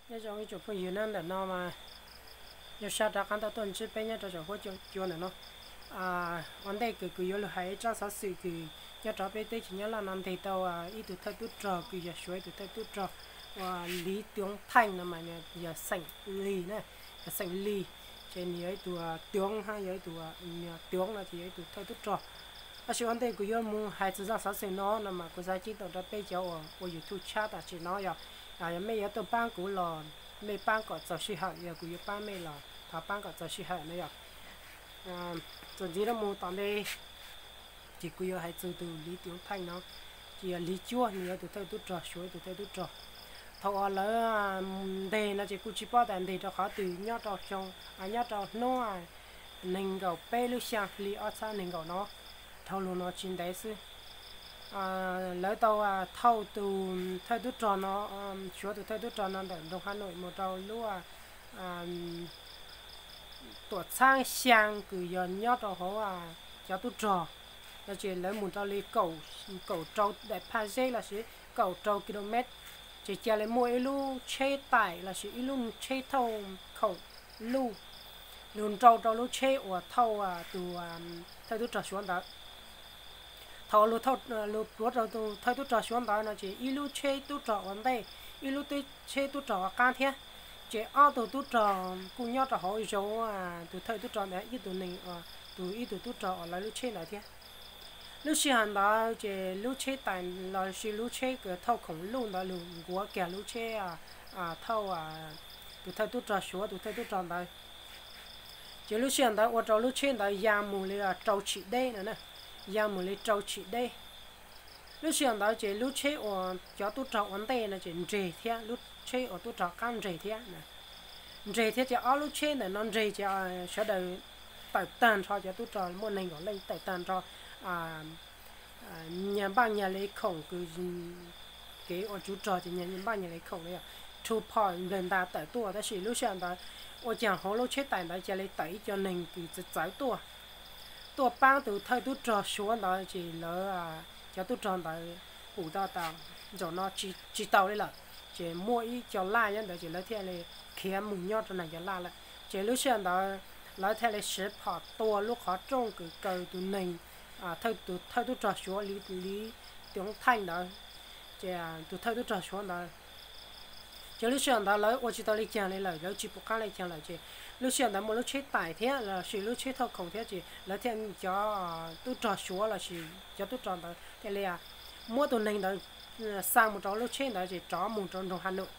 Nyob zoo ib tsoom phooj ywg na, ntawm no mas zoo sab rov qab tau tuaj ntsib peb nyob rau saum huab cua ntawm no. Ua ntej kws kuv yuav lug hais ib tsoom xov xwm kws nyob rau peb teb chaws Nyab Laj no nteg tau ib tug thawj tub rog kws yog Suav ib tug thawj tub rog ua Li Tuv Theej no mas yog xeem Lis na, yog xeem Lis, ces nws yog ib tug Tuv, yog ib tug Tuv no ces yog ib tug thawj tub rog. Tab sis ua ntej kuv yuav mus hais txug zaj xov xwm no no mas kuv xav ceeb toom rau peb cov uas ua YouTube tshab tam sim no yog, yog mej yuav tuaj paab kuv los mej paab kom txaus sij hawm, yog kuv yuav paab mej los thov paab kom txaus sij hawm no yog. Txuas ntxiv rov mus tom ntej ces kuv yuav hais txug tus Li Tuv Theej no, ces yog Lis Cuab, nws yog tus thawj tub rog Suav tus thawj tub rog. Thaum uas lawv nteg no ces kuj tsis paub tas nteg rau qhov twg, nyob rau xyoo, nyob rau hnub nees nkaum peb lub xyaa hli ob txhiab nees nkaum no, dhau lug no tsis ntev xwb. Lawv tau thauj tus thawj tub rog no, Suav tus thawj tub rog no ntawm nroog Has Nuim mus rau lub tuam txhaab xyaa kws yog nyob rau hauv cov tub rog no ces lawv mus rau li kaum rau daim phaj zeb lossis kaum rau ki lo mev, ces ca le muaj ib lub tsheb taim lossis ib lub tsheb thauj khoom luj lug nrau rau lub tsheb uas thauj tus thawj tub rog Suav ntawd. Thaum lug pluav rau tus thawj tub rog Suav ntawd no ces ib lub tsheb tub rog ua ntej, ib lub tsheb tub rog ua qaab thiab. Ces ob tug tub rog kuj nyob rau hauv zov tus thawj tub rog ntawd ib tug neeg, tus ib tug tub rog uas lawv lub tsheb ntawd thiab. Lub sij hawm ntawd ces lub tsheb taim lossis lub tsheb kws thauj khoom luj ntawd lug nkuav kiag lub tsheb thauj tus thawj tub rog Suav tus thawj tub rog ntawd. Ces lub sij hawm ntawd ua rau lub tsheb ntawd ya mus li rau tshim deb no, ya mus li rau tshim deb. Lub sij hawm ntawd ces lub tsheb uas cov tub rog ua ntej no ces nreg thiab, lub tsheb uas tub rog qaab nreg thiab. Nreg thiab ces ob lub tsheb ntawm no nreg ces sawv daws tawm taag nrho, cov tub rog muaj neeg nkaum leej tawm taag nrho, nyag npaaj nyag le khoom kws kev ua tub rog ces nyag npaaj nyag le khoom li rhu phom nplawg ntas tawm tuaj. Tab sis lub sij hawm ntawd ua caag hauv lub tsheb taim ntawd ca le tawm ib co neeg kws txawv txawv tuaj, tuaj paab tus thawj tub rog Suav ntawd ces lawv, cov tub rog ntawd pum tau tas zaum no tsis tau li lawm, ces muaj ib co laj nyob ntawd ces lawv thiaj li khiav mus nyob rau nraag cov laj lawm. Ces lub sij hawm ntawd lawv thiaj li siv phom tua lub qhov rooj kws kaw tus neeg, tus thawj tub rog Suav Li, Li Tuv Theej ntawd, ces tus thawj tub rog Suav ntawd. Ces lub sij hawm ntawd lawv ua tsis tau li caag li lawm, lawv tsis pum qaab li caag lawm ces lub sij hawm ntawd muaj lub tsheb taim thiab lossis lub tsheb thauj khoom thiab ces lawv thiaj, cov tub rog Suav lossis cov tub rog ntawd thiaj li muab tus neeg ntawd xaa mus rau lub tsheb ntawd ces rov mus rau nroog Has Nuim,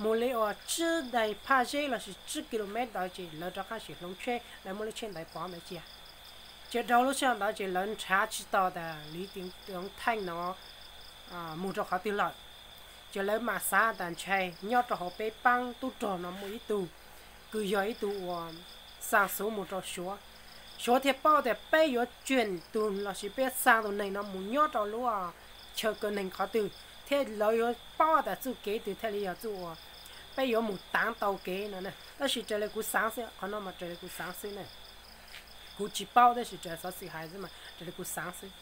mus li uas tsib daim phaj zeb lossis tsib ki lo mev ntawd ces lawv rov qaab sim hloov tsheb, lawv muab lub tsheb ntawd pov ntawd cia. Ces dhau lub sij hawm ntawd ces lawv nrhav tsis tau tas Li Tuv Theej no mus rau qhov twg lawm. Ces lawv mam xav tas ntshai nyob rau hauv peb paab tub rog no muaj ib tug kws yog ib tug uas xaa xuv mus rau Suav. Suav thiaj paub tas peb yuav tseem tug lossis peb xaa tus neeg no mus nyob rau lub chaw kaw neeg qhov twg thiab lawv yuav paub tas txuj kev twg thiaj li yog txuj uas peb yuav mus taav tau kev no. Tab sis raws li kuv xaav xwb, qhov no mas raws li kuv xaav xwb na. Kuv tsis paub tab sis raws xov xwm hais xwb mas raws li kuv xaav xwb.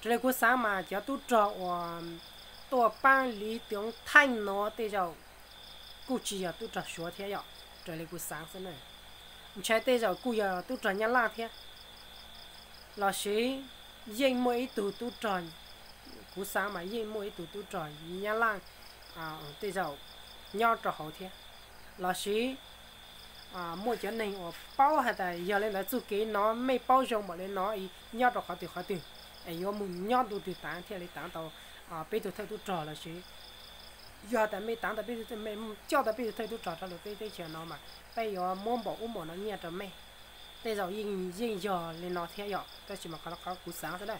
Raws li kuv xaav mas cov tub rog uas tuaj paab Li Tuv Theej no tej zaum kuj tsis yog tub rog Suav thiab yom, raws li kuv xaav xwb na. Ntshai tej zaum kuj yog tub rog Nyab Laj thiab, lossis yeej muaj ib tug tub rog, kuv xaav mas yeej muaj ib tug tub rog Nyab Laj tej zaum nyob rau hauv thiab, lossis muaj cov neeg uas paub has tas yog li ntawd txuj kev no mej paub zoo npaum li no nyob rau qhov twg qhov twg es yuav mus nyob ntu twg taav thiaj li taav tau peb tug thawj tub rog lossis yog tas mej taav tau peb, mej coj tau peb tug thawj tub rog rau lawm peb teb chaws no mas peb yuav muab npaum ub npaum no nyiaj rau mej. Tej zaum yeej, yeej yog li no thiab yom, tab sis mas qhov no qhov kuv xaav xwb na.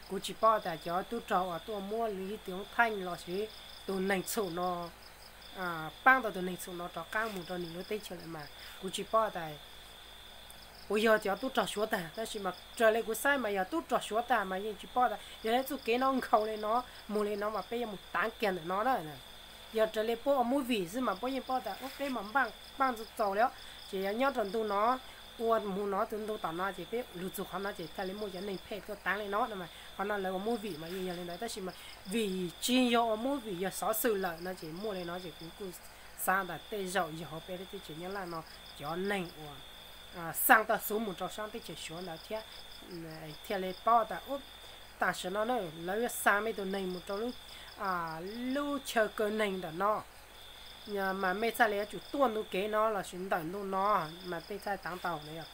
Kuv tsis paub tas cov tub rog uas tuaj muab Li Tuv Theej lossis tus neeg txhum no paab tau tus neeg txhum no rov qaab mus rau nwg lub teb chaws lawm mas kuv tsis paub tas puas yog cov tub rog Suav tag, tab sis mas raws li kuv xaav mas yog tub rog Suav tag mas yeej tsis paub tas yog txuj kev no nkhaus li no, mus li no mas peb yuav mus taav kiag ntawm no na. Yog raws li puab ua movie xwb mas puab yeej paub tas peb mas npaaj txaus txaus li, ces yog nyob rau ntu no, ua mus no tus ntu tom no ces peb lug txug qhov no ces thiaj li muaj cov neeg phem tuaj taav li no no mas qhov no lawv ua movie mas yeej yog li ntawd, tab sis mas vim tsis yog ua movie, yog xov xwm lawm no ces muaj li no ces kuv kuj xav tas tej zaum yog hauv peb lub teb chaws Nyab Laj no cov neeg uas xa tau xuv mus rau sab teb chaws Suav ntawd thiab, thiaj li paub tas tam sim no na lawv yuav xa me tus neeg mus rau lub chaw kaw neeg ntawm no, mas mej txhaj li yuav tsum tuaj ntu kev no lossis ntawm ntu no mas mej txhaj taav tau na yom.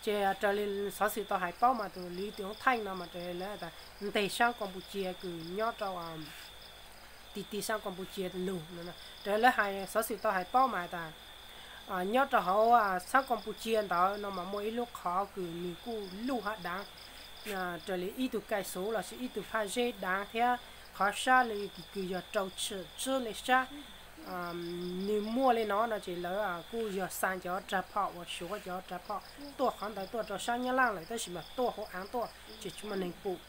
Ces raws li xov xwm tau hais paub mas tus Lý Tiểu Thanh no mas raws li lawv tas ntes sab Campuchia kws nyob rau ti ti sab Campuchia lug no, raws li lawv hais xov xwm tau hais paub mas tas nyob rau hauv sab Campuchia ntawd no mas muaj ib lub qhov kws nws kuj luj hab daav, raws li ib tug kais xuv lossis ib tug phaj zeb daav thiab qhov sab li kws yog rau tshwm tswb li sab. Nws muaj li no no ces lawv kuj yog xa cov rag phom uas Suav cov rag phom tuaj qhov ntawd tuaj rau sab Nyab Laj lawm tab sis mas tuaj hauv aav tuaj ces tsis muaj neeg pum.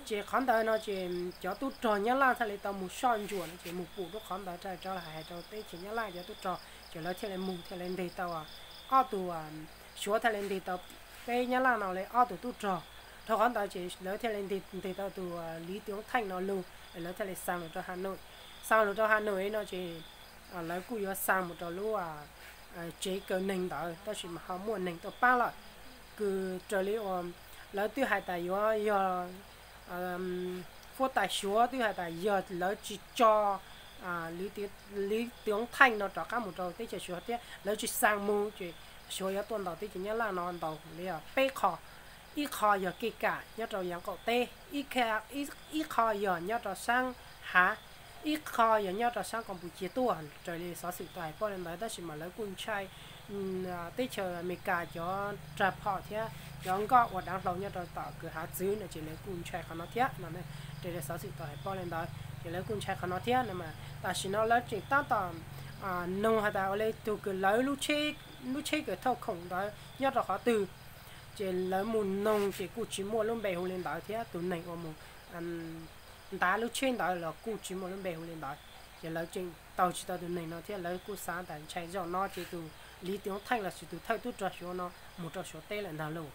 Ces qhov ntawd no ces cov tub rog Nyab Laj txhaj li tau mus soj ntsuam no ces mus pum lub qhov ntawd rau hais rau teb chaws Nyab Laj cov tub rog ces lawv thiaj li mus thiaj li ntes tau ob tug Suav thiaj li ntes tau peb Nyab Laj no li ob tug tub rog. Dhau qhov ntawd ces lawv thiaj li ntes tau tus Lý Tiểu Thanh no lug, lawv thiaj li xa lug rau Hà Nội. Xa lug rau Hà Nội no ces lawv kuj yuav xa mus rau lub tsev kaw neeg ntawd tab sis mas ho muaj neeg tuaj pab lawm. Kws raws li uas lawv twb hais tas yuav yog huab tais Suav twb hais tas yog lawv tsis tso Lý Tiểu Thanh no rov qab mus rau teb chaws Suav thiab lawv tsis xa mus ces Suav yuav tuaj ntaus teb chaws Nyab Laj no ntaus li peb qho. Ib qho yog kev kam nyob rau yav qaum teb, ib qho yog nyob rau sab hav, ib qho yog nyob rau sab Campuchia tuaj. Raws li xov xwm tau hais paub li ntawd tab sis mas lawv kuj ntshai teb chaws Amelikas cov rag phom thiab cov nkoj ua daav hlau nyob rau tom kwj hav txwv no ces lawv kuj ntshai qhov no thiab no. Raws li xov xwm tau hais paub li ntawd ces lawv kuj ntshai qhov no thiab no mas tam sim no lawv tseem tab tom nug has tas ua li tus kws lawv lub tsheb kws thauj khoom ntawd nyob rau qhov twg. Ces lawv mus nug ces kuj tsis muaj lub npe hu li ntawd thiab tus neeg uas mus ntav lub tsheb ntawd los kuj tsis muaj lub npe hu li ntawd. Ces lawv tseem tau tsis tau tus neeg no thiab lawv kuj xav tas ntshai zaum no ces tus Lý Tiểu Thanh lossis tus thawj tub rog Suav no mus rau Suav teb lawm ntag lauj.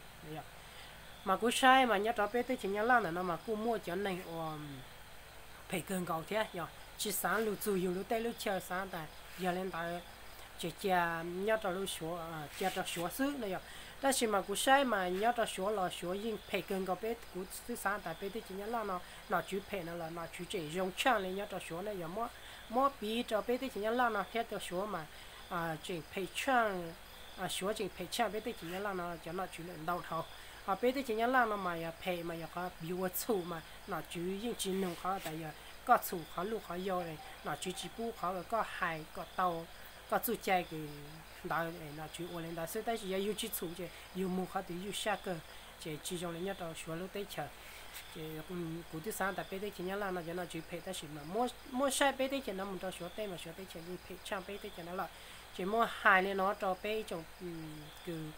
Mas kuv saib mas nyob rau peb teb chaws Nyab Laj ntawm no mas kuj muaj cov neeg uas phem kawg nkaus thiab yog tsis xaav lug txug yug lub teb lub chaw xav tas yog li ntawd ces cia nyob rau lub Suav, cia rau Suav xwb no yog. Tab sis mas kuv saib mas nyob rau Suav los Suav yeej phem kawg nkaus peb, kuv twb xav tas peb teb chaws Nyab Laj no nom tswv phem no los nom tswv tseem zoo tshaaj li nyob rau Suav ne yog. Muab piv rau peb teb chaws Nyab Laj no thiab rau Suav mas tseem phem tshaaj, Suav tseem phem tshaaj peb teb chaws Nyab Laj no cov nom tswv lawm ntau dhau. Ho peb teb chaws Nyab Laj no mas yog phem mas yog qhov yug ua txhum mas nom tswv yeej tsis nug qhov tas yog koj txhum qhov luj qhov yau, nom tswv tsis pub qhov koj hais kom tau koj txuj cai ntawd, nom tswv ua li ntawd xwb. Tab sis yog yug tsis txhum ces yug mus qhov twg yug sab kawg, ces tsis zoo li nyob rau Suav lub teb chaws. Ces kuv twb xav tas peb teb chaws Nyab Laj no cov nom tswv phem tab sis mas muab saib peb teb chaws no mus rau Suav teb mas Suav teb chaws yeej phem tshaaj peb teb chaws no lawm. Ces muab hais li no rau peb ib tsoom kws,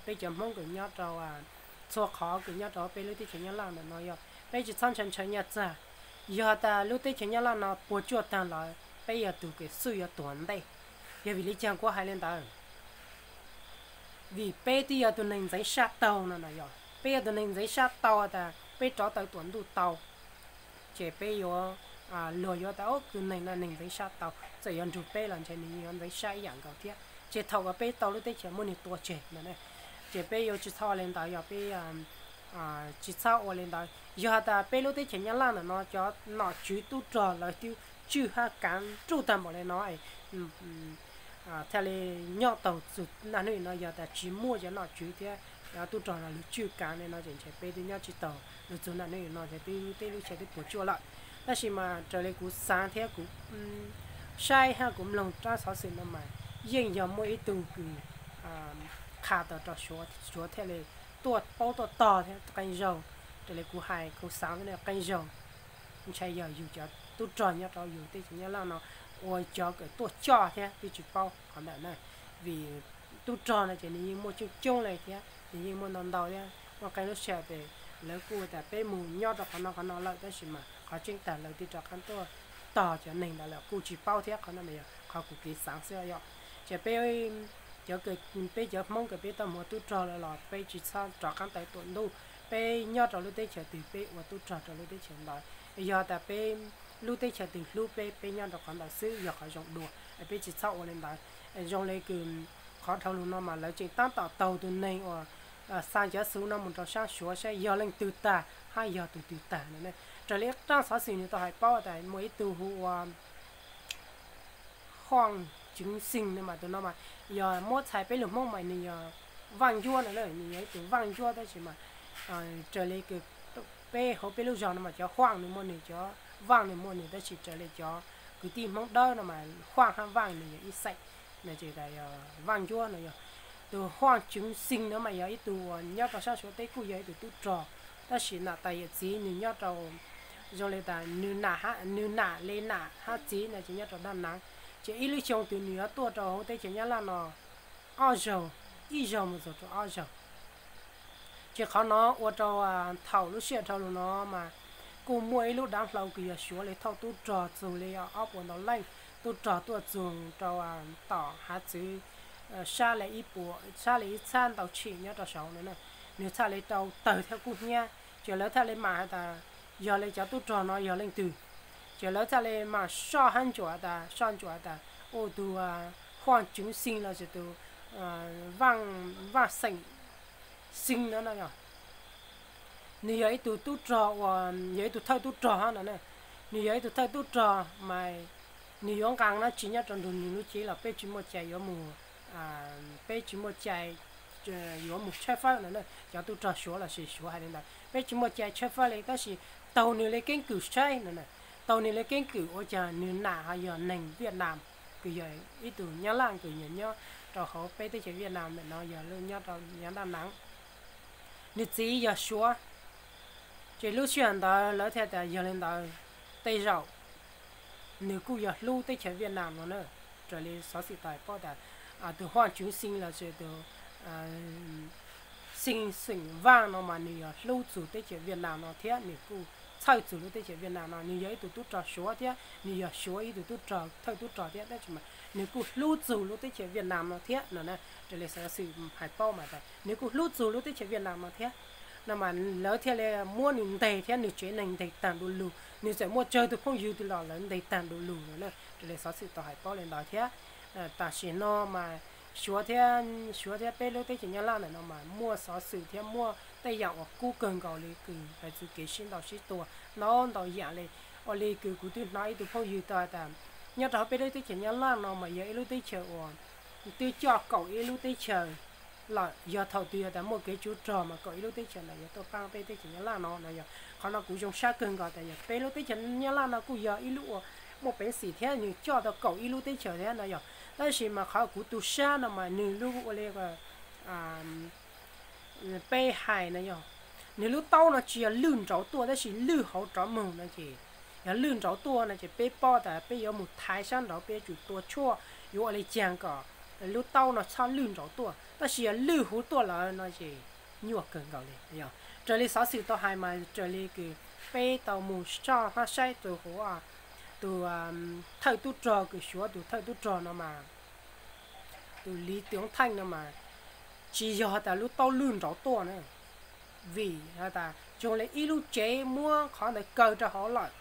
peb cov Hmoob kws nyob rau txhua qhov kws nyob rau peb lub teb chaws Nyab Laj ntawm no yog peb tsis txhob ntshaw ntshaw nyaj txag. Yog tas lub teb chaws Nyab Laj no puas tsuaj taag lawm peb yog tug kws xub yuav tuag ntej. Yog vim li caag kuv hais li ntawd? Vim peb twb yog tus neeg ntxeev sab taug no na yog, peb yog tus neeg ntxeev sab taug tas peb rov tawm tuam ntuj tau, ces peb yuav, luag yuav tas tus neeg no neeg ntxeev sab taug, txawm yuav nrug peb los ntshe nws yuav ntxeev sab ib yam nkaus thiab. Ces thaum uas peb tau lub teb chaws muab nws tua tseg no, ces peb yuav tsis txhob li ntawd, yog peb tsis txhob ua li ntawd. Yog tas peb lub teb chaws Nyab Laj ntawm no cov nom tswv tub rog lawv twb tswj hab kaav nruj tag npaum li no, thiaj li nyob taug txug naj hnub no. Yog tas tsis muaj cov nom tswv thiab tub rog no lug tswj kaav li no ces ntshe peb twb nyob tsis taug lug txug naj hnub no ces peb lub teb lub chaw twb puas tsuaj lawm. Tab sis mas raws li kuv xaav thiab kuv saib hab kuv mloog rab xov xwm no mas yeej yog muaj ib tug kws qha tau rau Suav, Suav thiaj li tuaj paub tuaj tog thiab qee zaug. Raws li kuv hais kuv xaav thiab qee zaug ntshai yog yug cov tub rog nyob rau yug teb chaws Nyab Laj no ua cov kws tuaj coj thiab twb tsis paub qhov ntawm na. Vim tub rog no ces nws yeej muaj coob coob li thiab nws yeej muaj ntau ntau thiab muaj qee lub sij hawm ces lawv kuj tas peb mus nyob rau qhov no qhov no lawm tab sis mas qhov tseeb tag lawv twb rov qab tuaj tog cov neeg ntawd lawm kuj tsis paub thiab. Qhov no mas yog qhov kuv kev xaav xwb yom. Ces peb, cov, peb cov Hmoob kws peb tau muaj tub rog lawm los peb tsis txhob rov qab tawm tuam ntuj. peb nyob rau lub teb chaws twg peb ua tub rog rau lub teb chaws ntawd. Yog tas peb lub teb chaws twg hlub peb, peb nyob rau qhov ntawd xwb yog qhov zoo dua, peb tsis txhob ua li ntawd. Zoo li kws qhov dhau lug no mas lawv tseem tab tom taug tus neeg uas xa cov xuv no mus rau sab Suav saib yog leej twg tag hab yog tus twg tag no. Raws li rab xov xwm nws tau hais paub tas muaj ib tug hu ua Huaj Ceev Xees no mas tus no mas yog muab txhais peb lug Hmoob mas nws yog Vaaj Ncuab no, nws yog ib tug Vaaj Ncuab tab sis mas raws li kws peb hauv peb lub zog no mas cov Huaj nws muaj nws, cov Vaaj nws muaj nws, tab sis raws li cov kwv tij Hmoob Dawb no mas Huaj hab Vaaj nws yog ib xeem, no ces yog Vaaj Ncuab no yog. Tus Huaj Ceev Xees no mas yog ib tug uas nyob rau sab Suav teb kuj yog ib tug tub rog, tab sis nam tais yawm txiv nws nyob rau, zoo li tas nws nam, nws nam li nam hab txiv no ces nyob rau Daj Naav. Ces ib lub xyoo tus nws yuav tuaj rau hauv teb chaws Nyab Laj no ob zaug, ib zaug mus txug rau ob zaug. Ces qhov no ua rau thaum lub sij hawm dhau lug no mas kuj muaj ib lub dav hlau kws yog Suav li thauj tub rog txug li ob puas ntau leej tub rog tuaj txug rau tom hav txwv sab li ib puas, sab li ib txhab ntau tshim nyob rau saud no. Nws txhaj li rau tawg thiab kub hnyiab, ces lawv thiaj li mam has tas yog li cov tub rog no yog leej twg. Ces lawv thiaj li mam soj hab ntsuam tas, soj ntsuam tas ua tus Huaj Ceev Xees los sis tus Vaaj, Vaaj Xeem Xees no no yog. Nws yog ib tug tub rog uas yog ib tug thawj tub rog hab no. Nws yog ib tug thawj tub rog mas nws yuav nqaa dab tsi nyob rau nrug nws lub cev los peb tsis muaj cai yuav mus, peb tsis muaj cai yuav mus tshawb fawb no. Cov tub rog Suav los sis Suav hais li ntawd, peb tsis muaj cai tshawb fawb li, tab sis taug nws li keeb kwm saib no, taug nws li keeb kwm ua cas nws nam ho yog neeg Viaj Nam, kws yog ib tug Nyab Laj kws yog nyob rau hauv peb teb chaws Viaj Nam ntawm no yog nyob rau yav Daj Naav. Nws txiv yog Suav, ces lub sij hawm ntawd lawv thiaj tas yog li ntawd tej zaum nws kuj yog hlub teb chaws Viaj Nam no na. Raws li xov xwm tau hais paub tas tus Huaj Ceev Xees los sis tus Xees Xeem Vaaj no mas nws yog hlub txug teb chaws Viaj Nam no thiab nws kuj txhawj txug lub teb chaws Viaj Nam no. Nws yog ib tug tub rog Suav thiab nws yog Suav ib tug tub rog, thawj tub rog thiab, tab sis mas nws kuj hlub txug lub teb chaws Viaj Nam no thiab no na. Raws li xov xwm hais paub mas tas nws kuj hlub txug lub teb chaws Viaj Nam no thiab no mas lawv thiaj li muab nws nteg thiab nws tsev neeg nteg taag du lug. Nws txawm muaj tsawg tug phooj ywg twg los lawv nteg taag du lug no na. Raws li xov xwm tau hais paub li ntawd thiab. Tam sim no mas Suav thiab, Suav thiab peb lub teb chaws Nyab Laj ntawm no mas muaj xov xwm thiab muaj tej yam uas kub kawg nkaus li kws hais txug kev sib ntaus sib tua ntau ntau yam li. Ua li kws kuv twb hnov ib tug phooj ywg tau has tas nyob rau hauv peb lub teb chaws Nyab Laj no mas yog ib lub teb chaws uas twb coj kaum ib lub teb chaws lawm, yog thaum twg yog tas muaj kev tsov rog mas kaum ib lub teb chaws ntawd yuav tuaj paab peb teb chaws Nyab Laj no no yog. Qhov no kuv zoo sab kawg nkaus tas yog peb lub teb chaws Nyab Laj no kuj yog ib lub uas muaj peev xwm thiab nws coj tau kaum ib lub teb chaws thiab no yog. Tab sis mas qhov kuv tu sab no mas nws lub ua li peb hais no yog, nws lub taub no tsis yog lwj nraud tuaj tab sis lwj hauv rov moog no ces, yog lwj nraud tuaj no ces peb paub tas peb yuav mus thaiv sab nraud, peb yuav tsum tua tshuaj yuav ua li caag kom lub taub no txhob lwj nraud tuaj, tab sis yog lwj huv tuaj lawm no ces nyuaj kawg nkaus li. Raws li xov xwm tau hais mas raws li kws peb tau mus soj hab saib tus huv, tus thawj tub rog kws Suav, tus thawj tub rog no mas tus Li Tiuv Theej no mas tsis yog tas lub taub lwj nraud tuaj na, vim has tas zoo li ib lub tsev muab qhov ntawd kaw rau hauv lawm,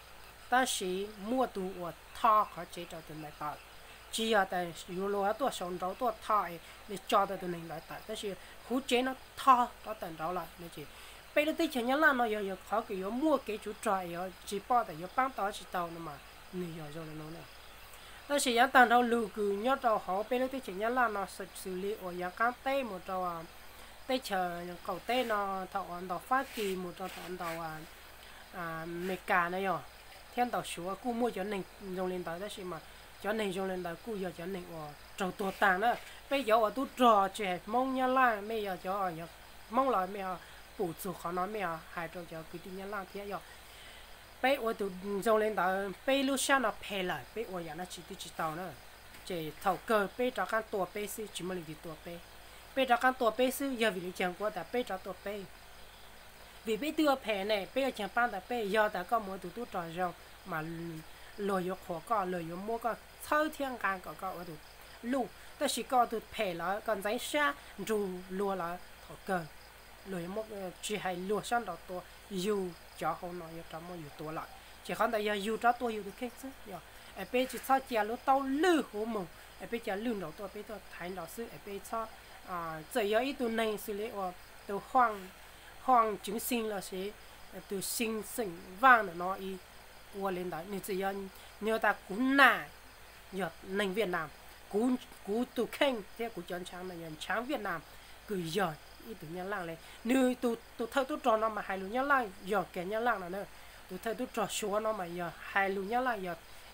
tab sis muaj tus uas tho qhov tsev rau tus ntawd tawm. Tsis yog tas yuav luag tuaj saum nraud tuaj tho es nws tso tau tus neeg ntawd tawm, tab sis huv tsev no tho rov tawm nraud lawm no ces peb lub teb chaws Nyab Laj no yog, yog qhov kws yuav muaj kev tsov rog es yuav tsis paub tas yuav paab tau tsis tau no mas nws yog zoo li no na. Tab sis yav taag nrho lug kws nyob rau hauv peb lub teb chaws Nyab Laj no xws li uas yav qaab teb mus rau teb chaws qaum teb no, thaum uas ntaus Fab Kis mus rau thaum ntaus Amelikas na yog, thiab ntaus Suav kuj muaj cov neeg zoo li ntawd, tab sis mas cov neeg zoo li ntawd kuj yog cov neeg uas raug tuag taag na. Peb cov uas tub rog tsis hais Hmoob Nyab Laj, mej yog cov Hmoob los mej pum txug qhov no mej hais rau cov kwv tij Nyab Laj thiab yog. Peb ua tus zoo li ntawd peb lub sab no phem lawm peb ua yam dab tsi twb tsis tau na. Ces thaum kawg peb rov qaab tua peb xwb, tsis muaj leej twg tua peb. Peb rov qaab tua peb xwb, yog vim li caag kuv tas peb rov tua peb? Vim peb twb ua phem ne, peb ua caag paab tas peb? Yog tas koj mus ua tus tub rog zoo mas luag yuav qhuas koj, luag yuav muab koj txhawb thiab nqaa kom koj ua tus luj, tab sis koj ua tus phem lawm, koj ntxeev sab nrug luag lawm, thaum kawg luag yuav muab, tsis hais luag sab nraud tua, yug cov hauv no yuav rov muab yug tua lawm. Ces qhov ntawd yog yug rov tua yug tus kheej xwb yog. Es peb tsis txhob cia lub taub lwj huv mus, es peb cia lwj nraud tuaj peb tuaj thaiv nraud xwb es peb txhob, txawm yog ib tug neeg xws li uas tus Hua Tseev Xeej los sis tus Xeev Xeem Vaj ntawm no ua li ntawd, nws txawm yog, nws has tas kuv nam yog neeg Viaj Nam, kuv tus kheej thiab kuv cov ntshaav no yog ntshaav Viaj Nam, kws yog ib tug Nyab Laaj li. Nws tus thawj tub rog no mas hais lus Nyab Laaj yog kag Nyab Laaj no na. Tus thawj tub rog Suav no mas yog hais lus Nyab Laaj,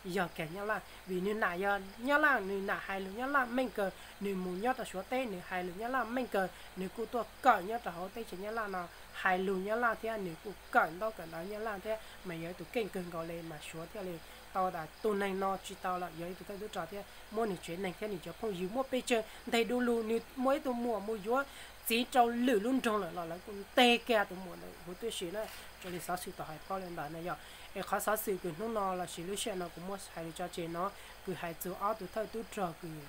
yog kag Nyab Laaj, vim nws nam yog Nyab Laaj, nws nam hais lus Nyab Laaj meej kawg, nws mus nyob rau Suav teb nws hais lus Nyab Laaj meej kawg, nws kuj tuaj kawm nyob rau hauv teb chaws Nyab Laaj no hais lus Nyab Laaj thiab nws kuj kawm ntaub kawm ntawv Nyab Laaj thiab mas yog ib tug keej kawg nkaus li mas Suav thiaj li tau tas tus neeg no tsis tau lawm, yog ib tug thawj tub rog thiab muab nws tsev neeg thiab nws cov phooj ywg muab pes tsawg nteg du lug, nws muaj ib tug muam mus yuav txiv rau lwm lub nroog lawm los lawv kuj nteg kiag tus muam ntawd huv tib si na. Raws li xov xwm tau hais paub li ntawd na yog. Es qhov xov xwm kws hnub no los sis lub sij hawm no kuv muab hais lus tso tseg no, kws hais txug ob tug thawj tub rog kws,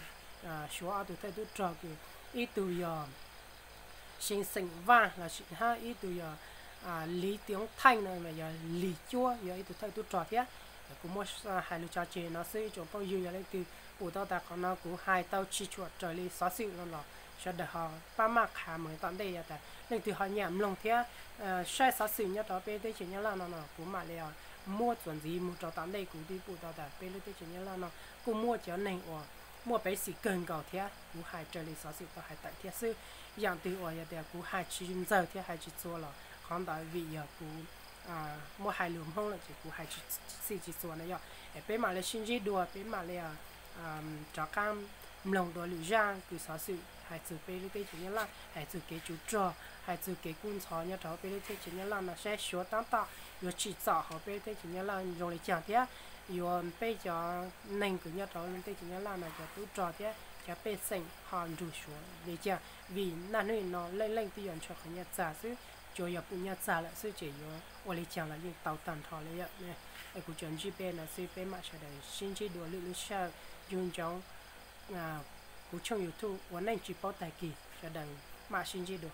Suav ob tug thawj tub rog kws ib tug yog Xeev Xeem Vaj los sis hab ib tug yog Li Tiov Theej no mas yog Lis Cuab yog ib tug thawj tub rog thiab. Kuv muab hais lus tso tseg no xwb, ib tsoom phooj ywg yog leej twg pum tau tas qhov no kuv hais tau tsis tshua raws li xov xwm no los sawv daws ho pab maj qha mus tom ntej, yog tas leej twg ho nyam mloog thiab saib xov xwm nyob rau peb teb chaws Nyab Laj no no kuv mam li muab txuas ntxiv mus rau tom ntej. Kuv twb pum tau tas peb lub teb chaws Nyab Laj no kuj muaj cov neeg uas muaj peev xwm kawg nkaus thiab kuv hais raws li xov xwm tau hais tawm thiab xwb. Yaam twg uas yog tias kuv hais tsis ntxaws thiab hais tsis txhua los qhov ntawd vim yog kuv muab hais lus Hmoob lawm ces kuv hais tsis xij tsis txhua na yog. Es peb mam li sib ntsib dua, peb mam li rov qab mloog dua lwm zaj kws xov xwm hais txug peb lub teb chaws Nyab Laj, hais txug kev tsov rog, hais txug kev kub ntxhov nyob rau hauv peb lub teb chaws Nyab Laj no saib Suav tab tom yuav tsim txom hauv peb lub teb chaws Nyab Laj zoo li cas thiab yuav peb cov neeg kws nyob rau lub teb chaws Nyab Laj no cov tub rog thiab cov pej xeem ho nrug Suav li cas, vim naj hnub no leej leej twb yuav ntshaw qhov nyaj txag xwb, tsuas yog pum nyaj txag lawm xwb ces yuav ua li cas los yeej tau tag nrho li yom. Es kuv tsuas ntsib peb no xwb, peb mam sawv daws sib ntsib dua lwm lub sij hawm. Nco ntsoov kuv channel YouTube Ua Neej Tsis Paub Tag Kis, sawv daws mam sib ntsib dua.